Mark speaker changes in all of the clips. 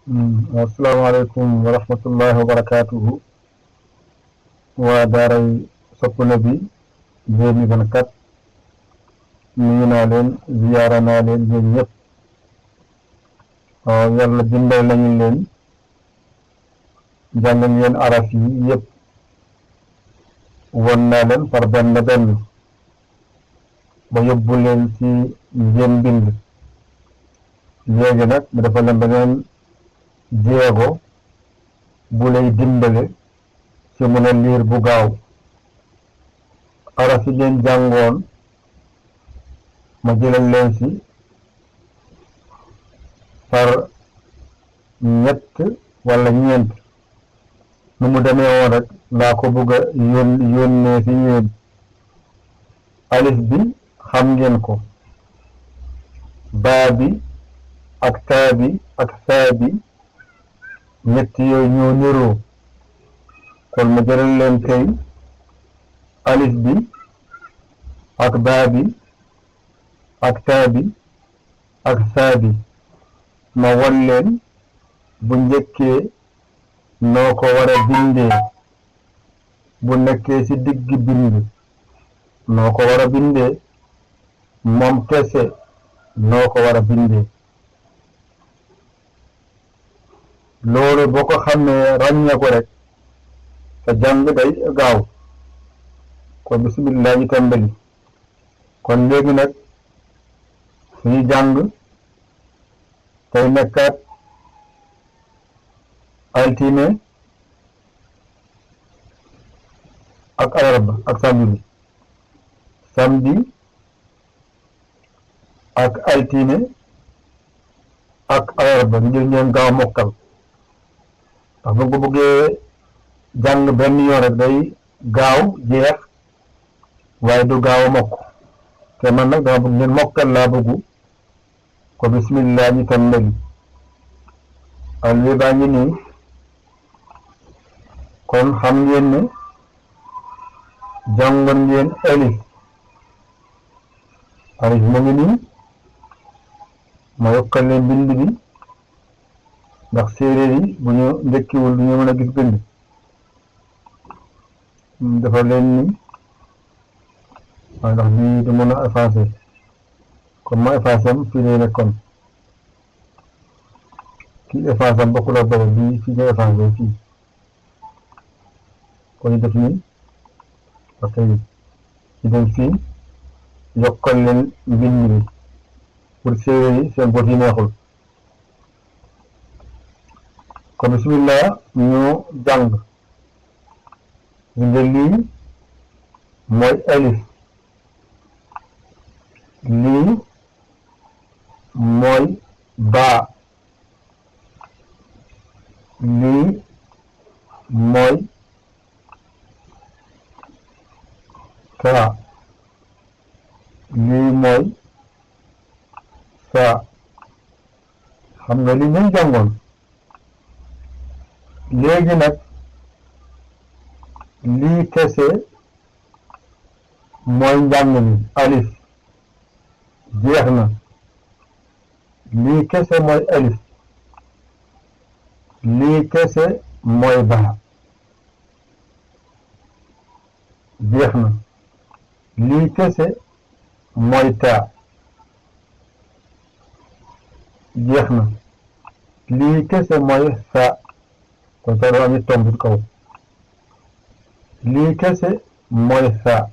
Speaker 1: asalaamaaleykum wa rahmatullahi wa barakaatuhu waa daaray Sopp Nabi 2024 nuyu naa leen ziyaara naa leen ñoom ñëpp. waaw yàlla dimbal nañu leen jàngal leen araf yi yëpp won naa leen par benn benn ba yóbbu leen ci ngeen bind. léegi nag mu dafa leen beneen jéego bu lay dimbale ci mën a liir bu gaaw. araf yi leen jàngoon ma jëlal leen ci par ñett wala ñeent nu mu demee woon rek laa ko bëgg a yónnee ci yéen. alif bi xam ngeen ko, baa bi ak taa bi ak saa bi ñett yooyu ñoo niroo, kon ma jëlal leen tey alif bi ak baa bi ak taa bi ak saa bi ma won leen bu njëkkee noo ko war a bindee, bu nekkee ci digg bind noo ko war a bindee, moom kese noo ko war a bindee. loolu boo ko xamee ràññee ko rek sa jàng day gaaw. kon bismillah ñu tàmbali. kon léegi nag suñu jàng tey nekkaat altine ak alarba ak samedi. samedi ak altine ak alarba ngir ñoom gaaw mokkal. ndax bu ko bëggee jàng benn yoon rek day gaaw jeex waaye du gaaw a mokk te man nag dama bëgg ngeen mokkal laa bëggu. ko bismillah ñu tàmbali. alwi baa ngi nii. kon xam ngeen ne jàngoon ngeen alif. alif mu ngi nii ma yokkal leen bind bi ndax séeréer yi bu ñu njëkkiwul du ñu mën a gis bind. dafa leen ni waaye ndax bii du mën a effacé comme ma effacé am fii lay nekkoon. kii effacé am bokkul ak bële bii fii nga effacé fii kon ñu def nii parce que ñu dem fii yokkal leen mbind bi pour séeréer yi seen bët yi neexul. kon bismillah ñu jàng. nga lii mooy alif, lii mooy baa, lii mooy taa, lii mooy saa. xam nga lii ñu jàngoon. léegi nag lii kese mooy njàng mi alif jeex na. lii kese mooy alif, lii kese mooy baa jeex na. lii kese mooy taa jeex na. lii kese mooy saa kon saa doo am it tomb kaw. lii kese mooy saa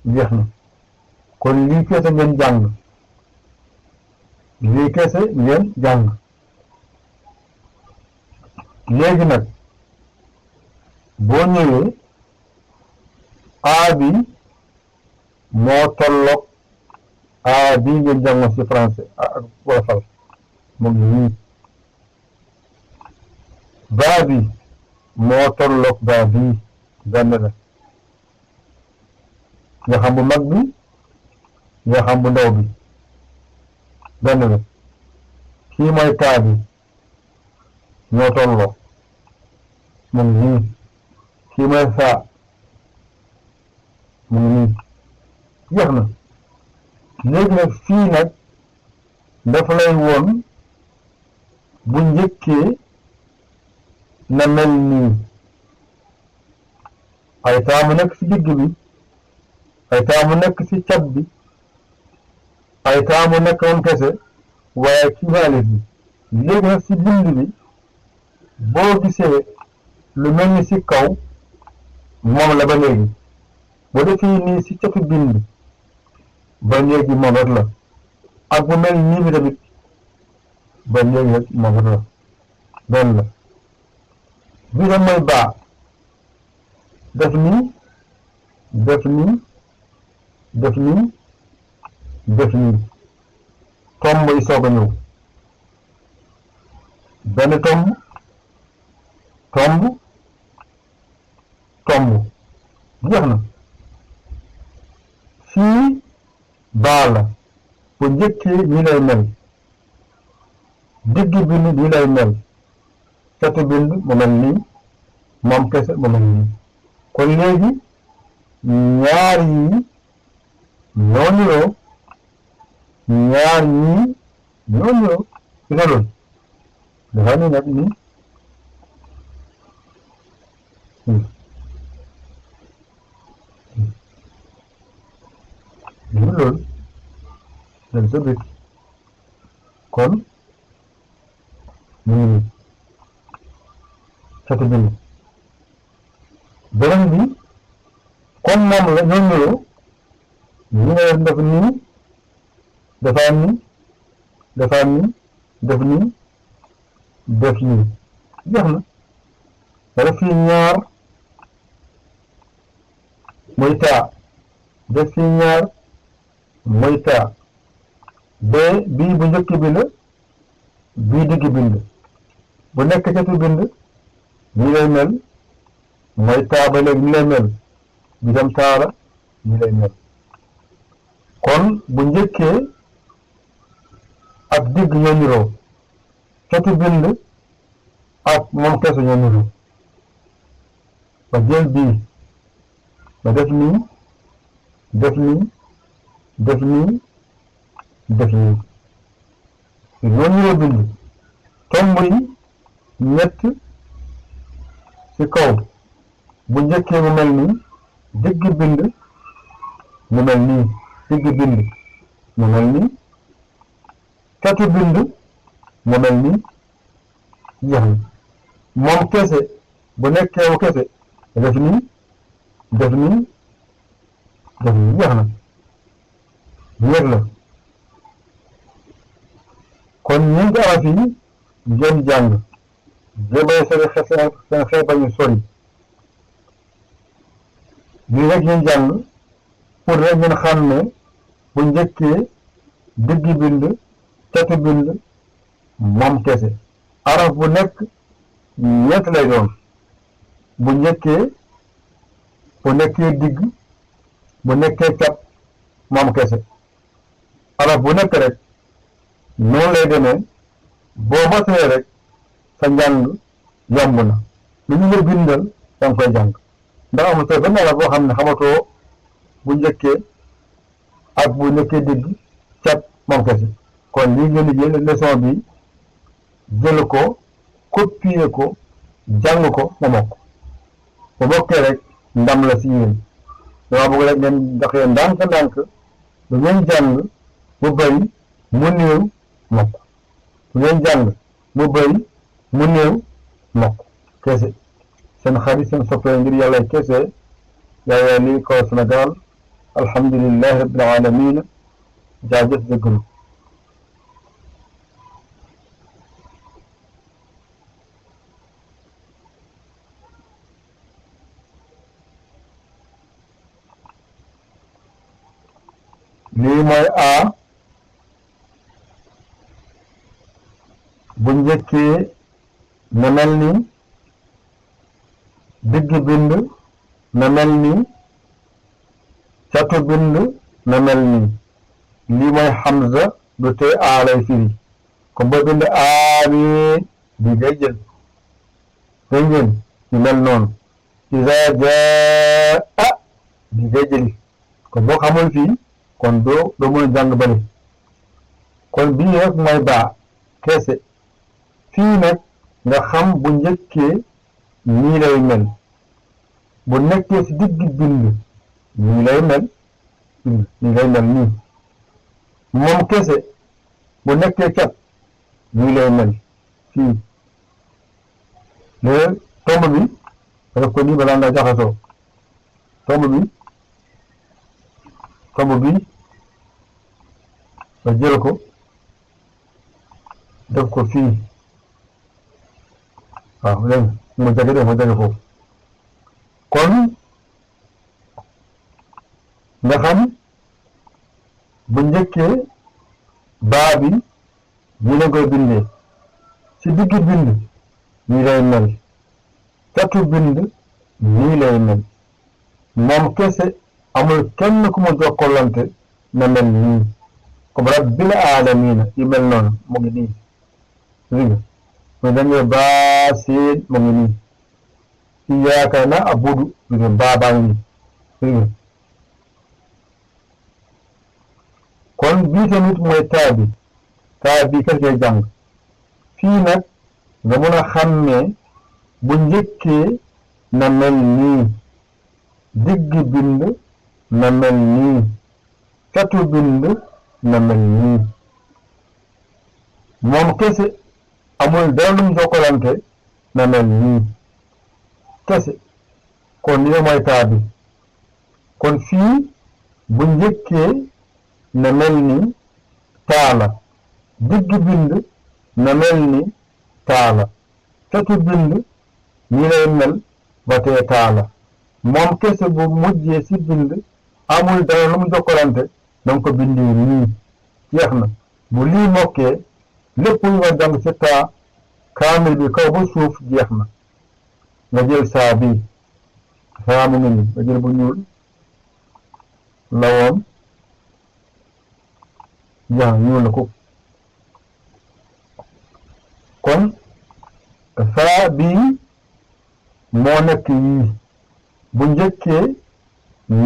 Speaker 1: jeex na. kon lii kese ngeen jàng. lii kese ngeen jàng. léegi nag boo ñëwee a bi moo tolloog a bii ngeen jàngoon ci français ak wolofal mu ngi nii. baa bi moo tolloog baa bii benn la. nga xam bu mag bi nga xam bu ndaw bi benn la. kii mooy taa bi ñoo tolloo mu ngi nii. kii mooy saa mu ngi nii jeex na. léegi nag fii nag dafa lay woon bu njëkkee na mel nii ay taamu nekk ci digg bi ay taamu nekk ci cat bi ay taamu nekk moom kese waaye ci xaalis bi léegi nag ci bind bi boo gisee lu mel ni ci kaw moom la ba léegi boo defee nii ci catu bind ba léegi moom rek la ak bu mel nii bi tamit ba léegi rek moom rek la benn la bii tam mooy baa def nii def nii def nii def nii tomb yi soog a ñëw benn tomb tomb tomb jeex na fii baa la bu njëkkee nii lay mel digg bind nii lay mel catu bind mu mel nii moom kese mu mel nii kon léegi ñaar yi ñoo niroo ñaar ñii ñoo niroo ci nga loolu dafa ni nag nii nii loolu dem sa bit kon mu ngi nii catu bind beneen bi comme moom la ñoo niroo ñu nga def nii defaat nii defaat nii def nii def nii jeex na def fii ñaar muy taa def fii ñaar muy taa bee bii bu njëkk bi la bii digg bind bu nekk catu bind nii lay mel mooy taa ba léegi nii lay mel bi tam taa la nii lay mel kon bu njëkkee ak digg ñoo niroo catu bind ak moom kese ñoo niroo ba jël bii ba def nii def nii def nii def nii ñoo niroo bind tomb yi ñett ci kaw bu njëkkee mu mel nii digg bind mu mel nii digg bind mu mel nii catu bind mu mel nii jeex na moom kese bu nekkee wu kese def nii def nii def nii jeex na wér la kon ñeenti araf yi ngeen jàng jébay seen xeet bañu sori lii rek ngeen jàng pour rek ngeen xam ne bu njëkkee digg bind catu bind moom kese araf bu nekk ñett lay doon bu njëkkee bu nekkee digg bu nekkee cat moom kese araf bu nekk rek noonu lay demee boo matee rek sa njàng yomb na lu ñu la bindal danga koy jàng ndax amul soo benn araf boo xam ne xamatoo bu njëkkee ak bu nekkee digg cat moom kese kon lii ngeen di jël leçon bi jël ko copier ko jàng ko mu mokk bu mokkee rek ndam la si yéen dama bëgg rek ngeen doxee ndànk-ndànk lu ngeen jàng mu bëri mu néew mokk lu ngeen jàng mu bëri mu néew mokk kese seen xarit seen soppee ngir yàlla kese yaa lii ko Sénégal alhamdulillahi rabbil alamin jaajëf dëggalu lii mooy a bu njëkkee na mel ni digg bind na mel ni catu bind na mel ni lii mooy Hamza du tee a lay firi comme boo bind amiin bi ngay jël dégg ngeen ñu mel noonu iza jaa bi ngay jëli kon boo xamul fii kon doo mën a jàng bale kon bii rek mooy baa kese fii nag nga xam bu njëkkee nii lay mel bu nekkee ci digg bind nii lay mel nii moom kese bu nekkee cat nii lay mel fii léegi tomb bi def ko nii balaa nga jaxasoo tomb bi nga jël ko def ko fii waaw léegi mu jege foofu kon nga xam bu njëkkee baa bi nii la koy bindee ci digg bind nii lay mel catu bind nii lay mel moom kese amul kenn ku mu jokkalante na mel nii comme rabbil aalamiina yu mel noonu mu ngi nii dégg nga dañuy baa siin mu ngi nii iyyaaka na'budu baa baa ngi nii dégg nga kon bii tamit mooy taa bi kese ngay jàng fii nag nga mën a xàmmee bu njëkkee na mel nii digg bind na mel nii catu bind na mel nii moom kese amul dara lu mu jokkalante na mel nii kese kon lii mooy taa bi kon fii bu njëkkee na mel ni taala digg bind na mel ni taala catu bind nii lay mel ba tee taala moom kese bu mujjee ci bind amul dara lu mu jokkalante danga ko bindee nii jeex na bu lii mokkee lépp lu nga jàng ci taa kaamil bi kaw ba suuf jeex na nga jël saa bi saa mu ngi nii nga jël bu ñuul la woon jeex na ñuul na ko kon saa bii moo nekk yii bu njëkkee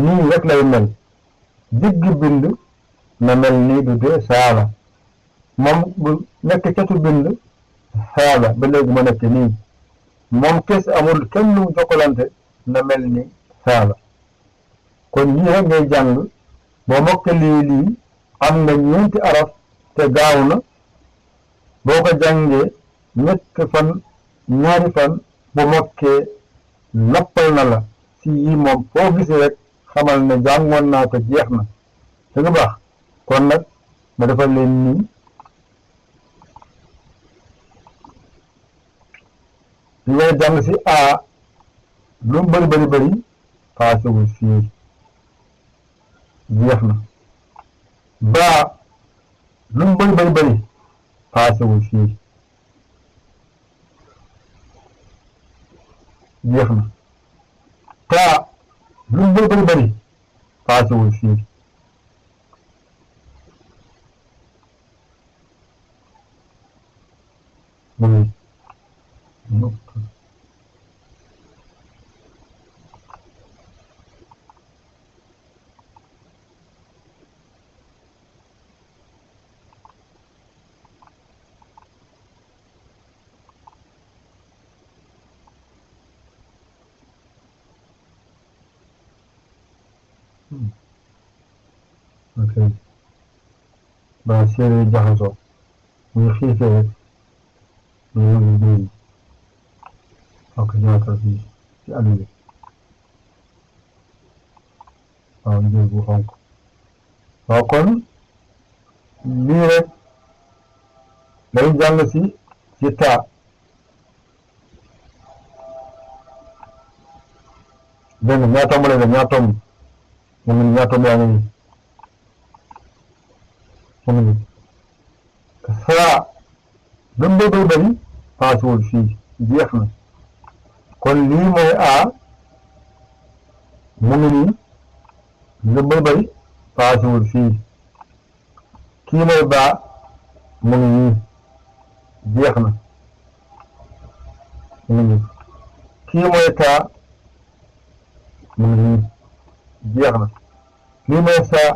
Speaker 1: nii rek lay mel digg bind na mel nii du dee saala moom bu nekk catu bind saala ba léegi mu nekk nii moom kes amul kenn lu jokkalante na mel ni saala kon yii rek ngay jàng boo mokkalee lii am nga ñeenti araf te gaaw na boo ko jàngee ñaari fan bu mokkee noppal na la si yii moom foo gisi rek xamal ne jàngoon naa ko jeex na da nga baax kon nag ma defal leen nii li ngay jàng si a lu mu bëri paasewul fii jeex na baa lu mu bëri paasewul fii jeex na taa lu mu bëri paasewul fii ok ba séeréer jaxasoo muy xiifee rek ñu ngi béy ok ñaatal fii ci àll bi waaw njël bu xonk waaw kon lii rek day jàng ci taa dégg nga ñaata tomb lay def ñaata tomb mu ngi ñaata tomb yaa ngi nii mu ngi nii saa lu mu bëri paasewul fii jeex na kon lii mooy a mu ngi nii lu mu bëri paasewul fii kii mooy baa mu ngi nii jeex na mu ngi nii kii mooy taa mu ngi nii jeex na lii mooy saa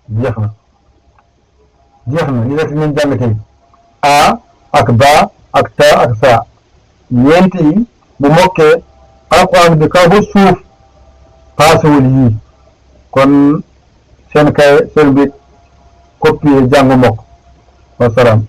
Speaker 1: jeex na li des nañ jàng tey a ak ba ak ta ak saa ñeent yi bu mokkee alxuraan bi kaw ba suuf paasewul yii kon seen kay seen bi copier jàng mokk wasalaam